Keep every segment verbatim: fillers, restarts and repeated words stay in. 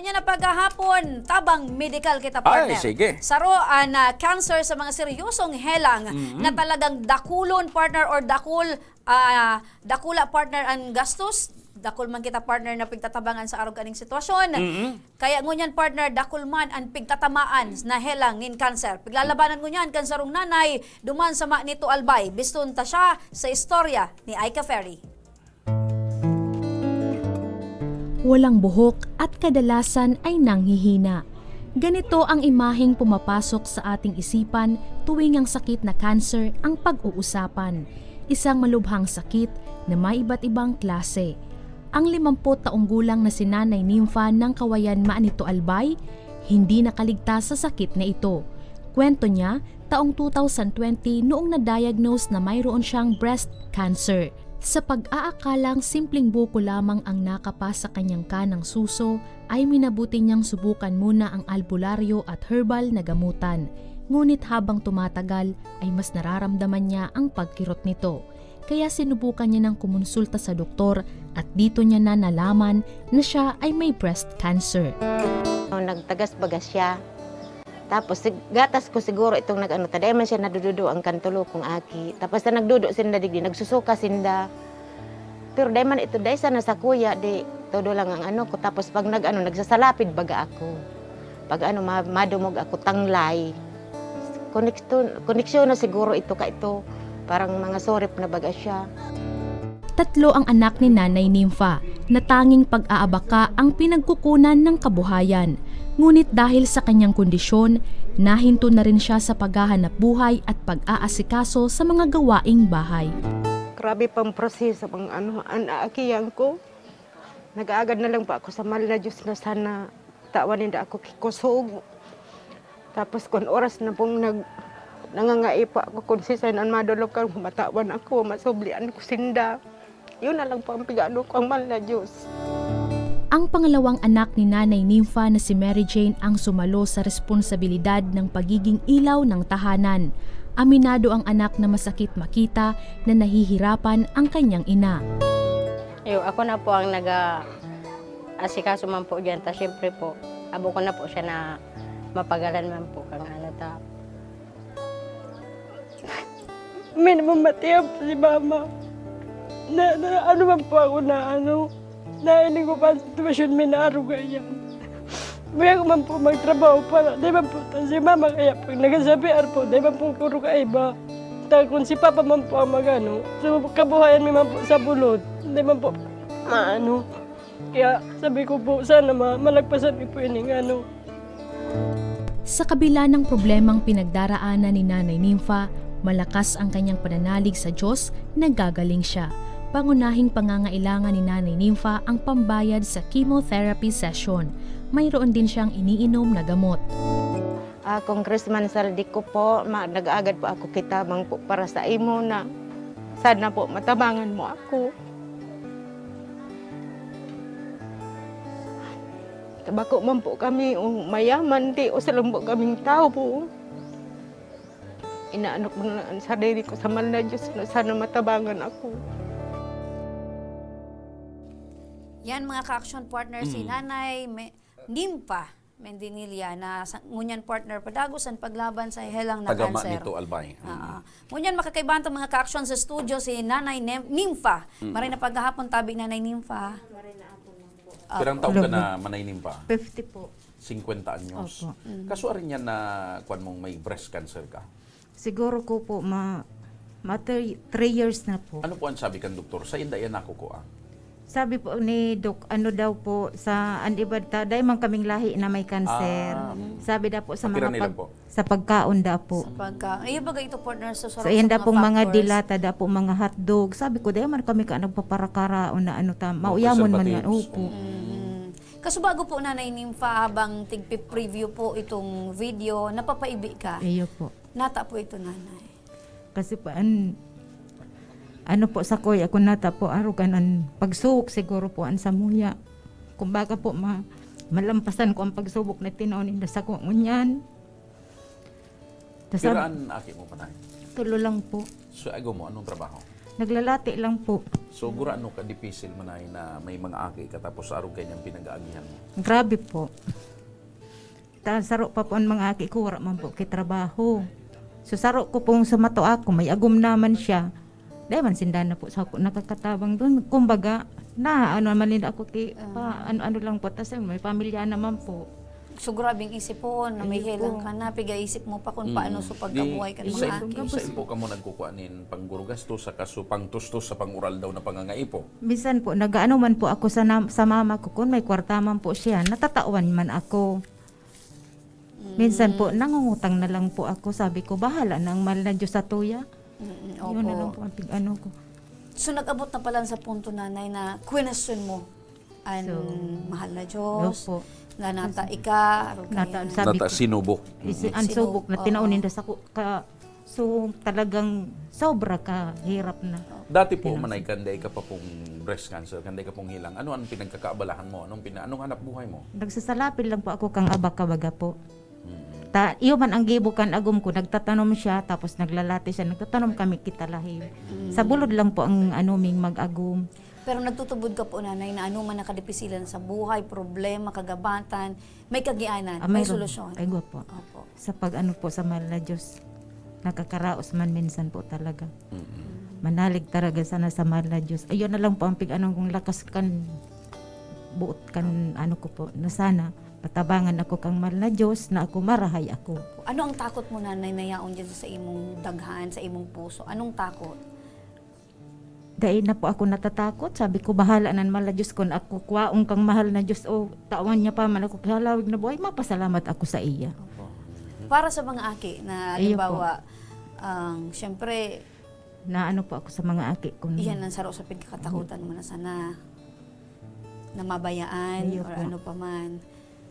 Nya na paghahapon, tabang medikal kita, Ay, partner. sige. Saro an, ah, cancer sa mga seryosong helang Mm. na talagang dakulon, partner, or dakul, ah, dakula, partner, an gastos. Dakul man kita, partner, na pigtatabangan sa arog kaning sitwasyon. Mm. Kaya ngunyan, partner, dakul man an pigtatamaan na helang nin cancer. Piglalabanan ngunyan kan sarong nanay, duman sa Manito Albay. Biston ta siya sa istorya ni Aika Ferry. Walang buhok at kadalasan ay nanghihina. Ganito ang imaheng pumapasok sa ating isipan tuwing ang sakit na cancer ang pag-uusapan. Isang malubhang sakit na may iba't ibang klase. Ang limamput taong gulang na si Nanay Nympha ng Kawayan, Manito Albay, hindi nakaligtas sa sakit na ito. Kwento niya, taong two thousand twenty noong na-diagnose na mayroon siyang breast cancer. Sa pag-aakalang simpleng buko lamang ang nakapas sa kanyang kanang suso, ay minabuti niyang subukan muna ang albularyo at herbal na gamutan. Ngunit habang tumatagal, ay mas nararamdaman niya ang pagkirot nito. Kaya sinubukan niya ng kumonsulta sa doktor at dito niya na nalaman na siya ay may breast cancer. Nagtagas baga siya. Tapos, sig-, gatas ko siguro itong nag-ano, ta dai man siya nadududo ang kantulo kong aki. Tapos, sa nagdudo sinda digdi, nagsusuka sinda. Pero dai man ito, dai sana sa kuya, di todo lang ang ano ko. Tapos, pag nag-ano, nagsasalapid baga ako. Pag ano, ma-, madumog ako, tanglay. Koneksyon, koneksyon na siguro ito ka ito. Parang mga sorip na baga siya. Tatlo ang anak ni Nanay Nympha, na tanging pag-aabaka ang pinagkukunan ng kabuhayan. Ngunit dahil sa kanyang kondisyon, nahinto na rin siya sa paghahanap buhay at pag-aasikaso sa mga gawaing bahay. Grabe pang proseso ang ano, an aakian ko. Nag-aagad na lang po ako sa mahal na Diyos na sana tawan ninda ako ki kusog. Tapos kun oras na pong nag-, nangangaipo ako kun siisay an madolok kan matawan ako, masublian ko sinda. Yun na lang po ang pig-aano ko, ang mahal na Diyos. Ang pangalawang anak ni Nanay Nympha na si Mary Jane ang sumalo sa responsabilidad ng pagiging ilaw ng tahanan. Aminado ang anak na masakit makita na nahihirapan ang kanyang ina. Iyo, ako na po ang naga-asikaso man po diyan. Ta siyempre po, abo ko na po siya na mapagalan man po kang ano ta. Minamamatian po si mama. Na, na ano man po ako na ano, nailing ko pa ang sitwasyon, minarog kaiyan. Maya ko man po magtrabaho para, di man po ta si mama, kaya pag nagasabihan po, di man po kuro kaiba. Ta kung si papa man po ang magano, so kabuhayan mi man po sa bulod, di man po maano. Kaya sabi ko po, sana ma-, malagpasan mi po ining ano. Sa kabila ng problemang pinagdaraanan ni Nanay Nympha, malakas ang kanyang pananalig sa Diyos, naggagaling siya. Pangunahing pangangailangan ni Nanay Nympha ang pambayad sa chemotherapy session. Mayroon din siyang iniinom na gamot. Ah, Congressman Zaldy Co po, ma-, nag-aagad po ako ki tabang po para sa imo na sana po matabangan mo ako. Bako man po kami o mayaman, di o sa lang po kaming tao po. Inaano ko na ang sarili ko sa mahal na Diyos na sana matabangan ako. Yan, mga ka-action partner, si Mm. Nanay Me-, Nympha Mendinilla na sa, ngunyan, partner, padagos an paglaban sa helang na Taga cancer. Manito, Albay. Mm. Oo. Ngunyan, makakaibahan tang mga ka-action sa studio, si Nanay Nem-, Nympha. Mm. Maray na paghahapon, tabi, Nanay Nympha. Ah. Pirang taon ka Hello. na, Manay Nympha? Fifty po. Singkwenta anyos. Opo. Mm. Kaso arin yan na, kwan mong may breast cancer ka? Siguro ko po, ma-, ma three, three years na po. Ano po ang sabi kan doktor? Sa inda yan ako ko, ah. Sabi po ni Doc, ano daw po, sa, an iba ta, dai man kaming lahi na may cancer. Ah, mm. Sabi daw po sa Papira mga nila pag-, po? sa pagkaon daw po. Sa pagkaon. Iyo, bagay ito, partner, sa So, sarap yan sa daw mga pong mga factors. Dilata daw po, mga hotdog. Sabi ko, dai man kami ka nagpaparakara o na ano ta, Mga mauyamon man nga. preservatives. Opo. Mm. Mm. Kaso bago po, Nanay Nympha, habang tigpi-preview po itong video, napapaibi ka. Iyo po. Nata po ito, Nanay. Kasi po, an-, ano po sa kuya ko nata po, arugan an pagsubok siguro po an samuya. Kumbaga po, ma-, malampasan ko ang pagsubok na tinaw ninda sa ko ngunyan. Tas Pira ab- an aki mo, Manay? Tulo lang po. So, ago mo, anong trabaho? Naglalati lang po. So, gurano ka dipisil man ay na may mga aki ka tapos arog kayo niyang pinag-aagihan mo? Grabe po. Ta, saro pa po ang mga aki ko, wala man po kay trabaho. So, saro ko pong sa mato ako, may agom naman siya. Dahil man sinda na po sa ako nakakatabang doon. Kumbaga, na ano naman nila ako ki, pa, ano, ano lang po, tas may pamilya naman po. So, grabing isipon, na may Ayun helang po. ka na, pigaisip mo pa kung Mm. paano sa Di, pagkabuhay ka ng sa, mga aki. sa impo ka mo nagkukuha nin panggurugasto, sa kaso pangtustos sa pangural daw na pangangaipo. Minsan po, nag-ano man po ako sa, nam- sa mama ko, kung may kwarta man po siya, natatawan man ako. Minsan po, nangungutang na lang po ako. Sabi ko, bahala na ang mahal na Diyos sa tuya. Mm, Yun na lang opo. po ang pig-ano ko. So, nag-abot na pala sa punto, nanay, na question mo ang So, mahal na Diyos, Opo. nga nata ika, arog Nata- kaya. Sabi Nata ko, sinubok. Isi, Mm. ang Sino- subok na oo. tinaunin na sa ku- ka, so talagang sobra ka hirap na. Dati po, Yun ang manay, kanday ka pa pong breast cancer, kanday ka pong hilang. Ano ang pinagkakaabalahan mo? Anong, pina, anong hanap buhay mo? Nagsasalapil lang po ako kang abak kabaga po. Mm. Ta, iyo man ang gibo kan agom ko, nagtatanom siya, tapos naglalati siya, nagtatanom kami kita lahib. Sa bulod lang po ang ano ming mag-agom. Pero nagtutubod ka po, nanay, na ano man nakadipisilan sa buhay, problema, kagabatan, may kagianan, Ah, may mayroon. solusyon. Ay, gwapo. Opo. Sa pag-ano po sa mahal na Diyos, nakakaraos man minsan po talaga. Mm. Manalig talaga sana sa mahal na Diyos. Ayun na lang po ang pig-ano kong lakas kan buot kan ano ko po, na sana patabangan ako kang mahal na Diyos na ako marahay ako. Ano ang takot mo, nanay, na yaon dyan sa imong daghan, sa imong puso? Anong takot? Dahil na po ako natatakot, sabi ko, bahala na mahal na Diyos kung ako kwaon kang mahal na Diyos o tawan niya pa man ako halawig na buhay, mapasalamat ako sa iya. Para sa mga aki na, Ayun po. Halimbawa, ang, siyempre, Na ano po ako sa mga aki ko. Iyan ang saro sa pagkakatakutan mo na sana na mabayaan Ayun or po. Ano pa man.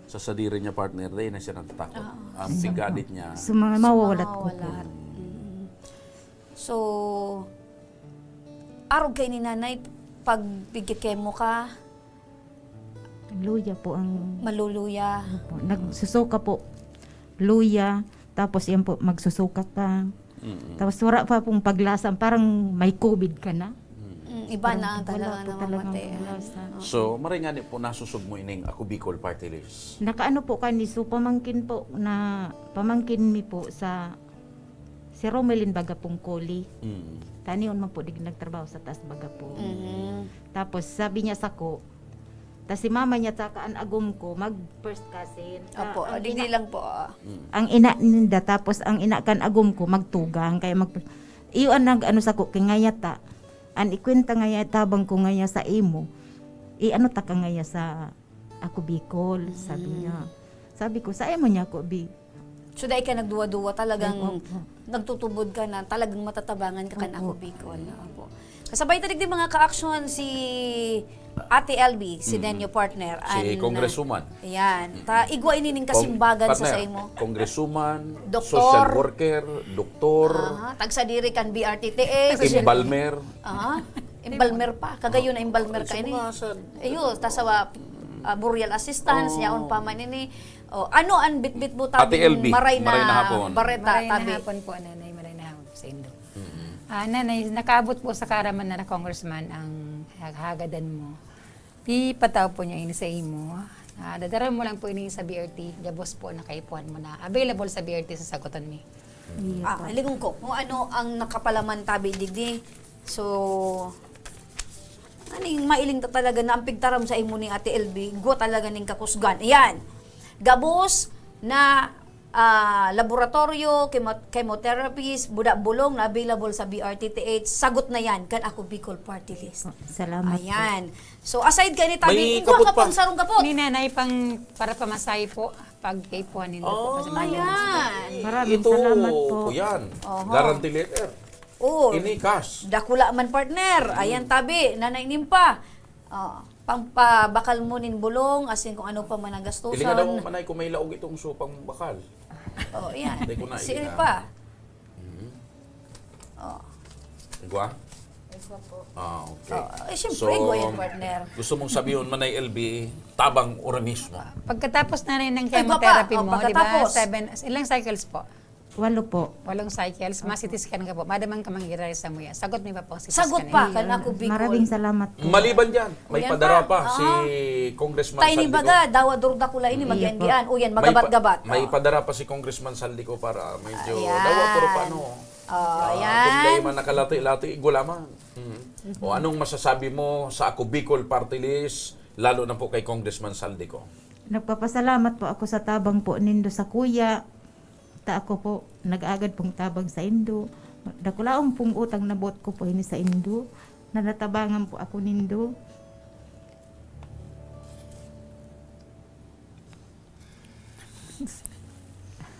Sa sadiri niya, partner, dahil na siya natatakot. Ah. Ang pigadit niya. So, mga mawawalat ko po. Mawawalat. Mm. So, arog kay ni nanay, pag pigkikemo ka, Luya po ang maluluya. po. Nagsusuka po. Luya. Tapos yan po, magsusuka ka. Mm. Tapos wala pa pong paglasa. Parang may COVID ka na. Mm, iba na ang Parang wala talaga po ng talagang mamate. paglasa. So, maray nga di po nasusog mo ining Ako Bicol Party List. Nakaano po kani, so pamangkin po na, pamangkin mi po sa, si Romelin baga pong Koli. Mm. Tanion man po, di nagtrabaho sa taas baga po. Mhm. Tapos sabi niya sako, ta si mama niya tsaka an agom ko, mag first cousin. Ta Opo, ang digdi ina, lang po. Ah. ang ina ninda, tapos ang ina kan agom ko, magtugang. Kaya mag, iyo ang nag-ano sako, kay ngaya ta, an ikwenta ngaya, tabang ko ngaya sa imo, i-ano ta ka ngaya sa Ako Bicol, sabi niya. Sabi ko, sa imo niya ako, bi. So, dahil ka nagduwa-duwa, talagang Ay, opo. Nagtutubod ka na talagang matatabangan ka kan Opo. Ako Bicol. Opo. Kasabay ta digdi, mga ka-aksyon, si Ate L B, si Denyo partner. Si an- Congresswoman. Yan. Ta, igwa ini ning Cong-, kasimbagan sa, partner, sa imo. Congresswoman, Doktor. social worker, doktor, Aha, tagsadiri kan B R T T H. embalmer. Aha. Embalmer pa. Kagayon na embalmer ka Sa ini. mga sad- Ayun, ta sa ah, burial assistance, Oh. yaon pa man ini. Oh, ano ang bitbit mo Ate tabing L B, maray na, maray na hapon. Bareta, Maray na tabi. hapon po, Nanay. Maray na hapon po sa indo. Ah, Nanay, nakaabot po sa karaman na Congressman ang hag-, hagadan mo. Ipatao po niya ini sa imo. Ah, dadara mo lang po ini sa B R T. Gabos po na kaipuhan mo na. Available sa B R T, sasagutan mi. Ah, ligon ko kung ano ang nakapalaman tabi digdi. So, aning mailing ta talaga na ang pigtaram sa imo ni Ate L B, igwa talaga ning kakusgan. Ayan. Gabos na ah, laboratorio, chemo- chemotherapies, buda bulong na available sa B R T T H. Sagot na yan kan Ako Bicol Party List. Salamat po. Ayan. So, aside ka ni tabi, May igwa kapot ka pa. pang sarong kapot. Ni Nanay, pang, para pamasahe po, pag kaipuhan nindo po. Kasi Oh. malayo. Ayan. Maraming Ito, salamat po. Yan. Oho. Guarantee letter. Oh, Ini cash. Dakula man, partner. Ayan, tabi, nanay nimpa. Oh, pangpabakal mo nin bulong, asin kung ano pa man ang gastusan. Ilinga daw manay kung may laog itong supang bakal. Oh, yan. Hindi ko na Sige ilinga. pa. Mhm. Oh. Igwa? Ah, okay. Oh, eh, siyempre, igwa yan, partner. Gusto mong sabihin, Manay L B, tabang ora mismo. Pagkatapos na rin ng Ay, iba pa. chemotherapy Oh, mo, di ba? pagkatapos. Seven, ilang cycles po? Walo po. Walong cycles, ma-C T scan ka po. Madamang ka manggiraray sa muya. Sagot mi pa po ang C T Sagot scan. pa kan Ako Bicol. Maraming salamat po. Maliban dyan, may Yan padara pa. pa si Oo. Congressman Tayo ni Saldico. baga, dawa durda ko lain ni Iya po. mag-endian. O yan, May pa- magabat-gabat. May Oh. padara pa si Congressman Saldico para medyo Ayan. dawa puro pa ano. Oh, Ah, yan. kung dahil man nakalati-lati, gulaman. Mhm. O anong masasabi mo sa Ako Bicol Party List, lalo na po kay Congressman Saldico? Nagpapasalamat po ako sa tabang po nindo sa kuya. Ta ako po, nag-agad pong tabang sa indo. Dakulaon pong utang na buot ko po ini sa indo. Na natabangan po ako nindo.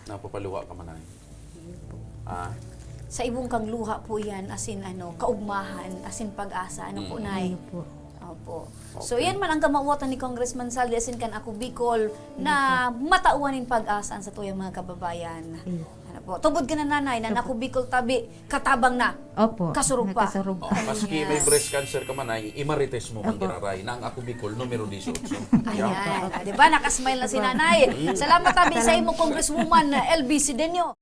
Napapaluha ka man ay. Ah, Sa ibong kang luha po yan, asin ano, kaugmahan, asin pag-asa, ano po, Mm. Nay? Iyo po. Opo. So, Okay. yan man ang kamawatan ni Congressman Saldi, asin kan Ako Bicol, na matawan nin pag-asa sa tuyang mga kababayan. Iyo. Ano po? Tubod ka na, Nanay, na Ako Bicol tabi, katabang na. Opo. Kasurog pa. Nagkasurog oh, pa. maski Yes. may breast cancer ka man ay, imarites mo man Opo. giraray na ang Ako Bicol, numero dieciocho. Ayan. Ah, di ba? Nakasmile na si Nanay. Salamat tabi sa imo, Congresswoman L B Sidenio.